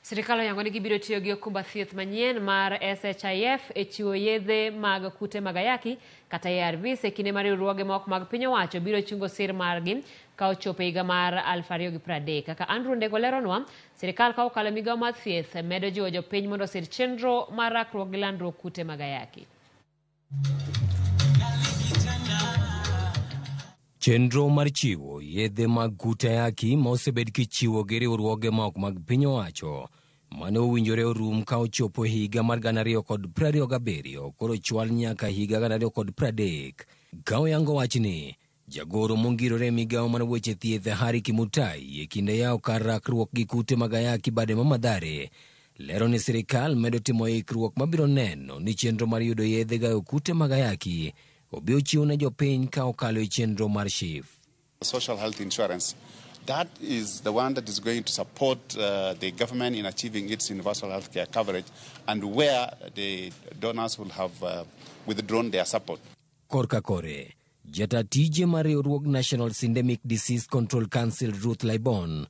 Sirikal oyango ni gibiro tiyo gi okumba thieth manyien mar SHIF e chiwo yedhe mag kute mag ayaki kata ARVs e kinde ma riwruoge moko mag piny owacho biro chungo sir margi ka ochopo e higa mar 2030. Kaka Andrew Ndego leronwa, sirikal ka okalo e migawo mar thieth medo jiwo jopiny mondo osir chenro mar rakruok gi landruok kute mag ayaki. Chenro mar chiwo yedhe mag kute ayaki ma osebed kichiwo gi riwruoge ma ok mag piny owacho mane owinjore orum ka ochopo higa mar 2027 koro chwal nyaka higa 2030. Ka oyango wachni, jagoro mongirore e migawo mar weche thieth Harry Kimutai e kinde yawo kar rakruok gi kute mag ayaki bade ma Mathare lero ni sirikal medo timo ikruok mabiro neno ni chenro mar yudo yedhe gayo kute mag ayaki obi ochiw ne jopiny ka okalo e chenro mar SHIF. Social health insurance. That is the one that is going to support the government in achieving its universal health care coverage and where the donors will have withdrawn their support. Korka kore, jata tije mar riwruog National Syndemic Disease Control Council Ruth Laibon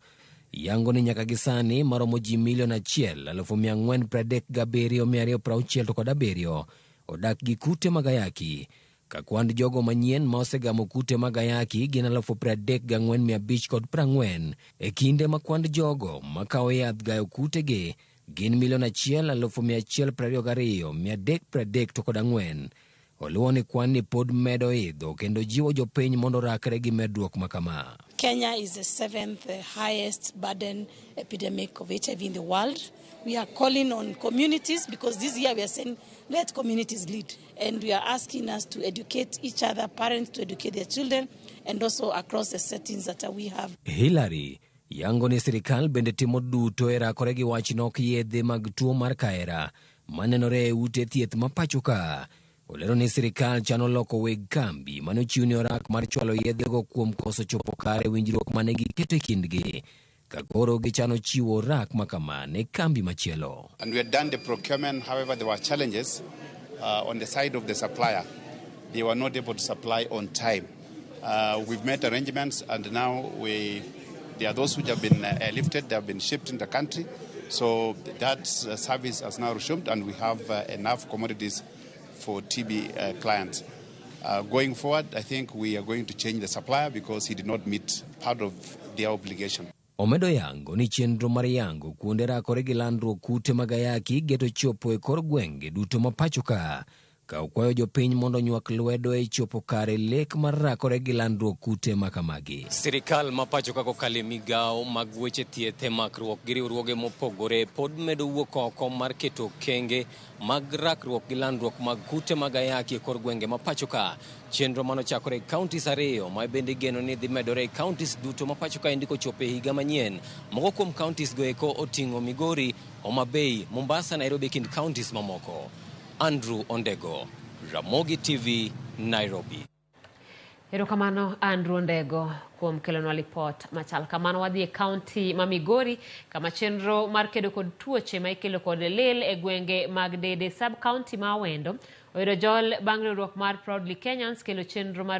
yango ni nyaka gi sani maromo ji milion 1,437,267 odak gi kute mag ayaki ka kwand jogo manyien ma osegamo kute mag ayaki gin 34,540 e kinde ma kwand jogo makawo yath gayo kutegi gin milion 1,122,334. Oluwo ni kwan ni pod medo idho kendo jiwo jopiny mondo orakre gi medruok ma kama. Kenya is the seventh highest burden epidemic of HIV in the world. We are calling on communities because this year we are saying let communities lead. And we are asking us to educate each other, parents to educate their children, and also across the settings that we have. Hillary yango ni sirikal bende timo duto e rakore gi wach nok yedhe mag tuo mar kaera manenore e ute thieth ma pacho ka. Olero ni sirikal chano loko weg kambi mane ochiw ne orak mar chwalo yedhego kuom koso chopo kare winjruok mane giketo e kindgi ka koro gichano chiwo orak ma kama ne kambi machielo. And we had done the procurement, however, there were challenges on the side of the supplier. They were not able to supply on time. We've made arrangements and now there are those which have been airlifted, they have been shipped in the country. So that service has now resumed and we have enough commodities for TB clients. Going forward, I think we are going to change the supplier because he did not meet part of their obligation. Omedo yango ni chenro mar yango kuonde rakore gi landruok kute mag ayaki geto chopo e kor gwenge duto ma pacho ka ka okwayo jopiny mondo onywak lwedo e chopo kare lek mar rakore gi landruok kute ma kamagi. Sirikal ma pacho ka kokalo e migawo mag weche thieth e makruok gi riwruoge mopogore pod medo wuok oko mar keto okenge mag rakruok gi landruok mag kute mag ayaki e kor gwenge ma pacho ka. Chenro manochakore e counties ariyo ma bende igeno ni dhi medore e counties duto ma pacho ka endi kochopo e higa manyien. Moko kuom counties go eko oting'o Migori, Homa Bay, Mombasa, Nairobi kind counties mamoko. Andrew Ondego, Ramogi TV, Nairobi. Erokamano Andrew Ondego kuom kelonwa lipot machal kamano. Wadhi e kaunti ma Migori kama chenro mar kedo kod tuoche ma ikelo kod lil e gwenge mag Dede sub county ma Awendo oyudo jol bang' riwruok mar Proudly Kenyans kelo chenro mar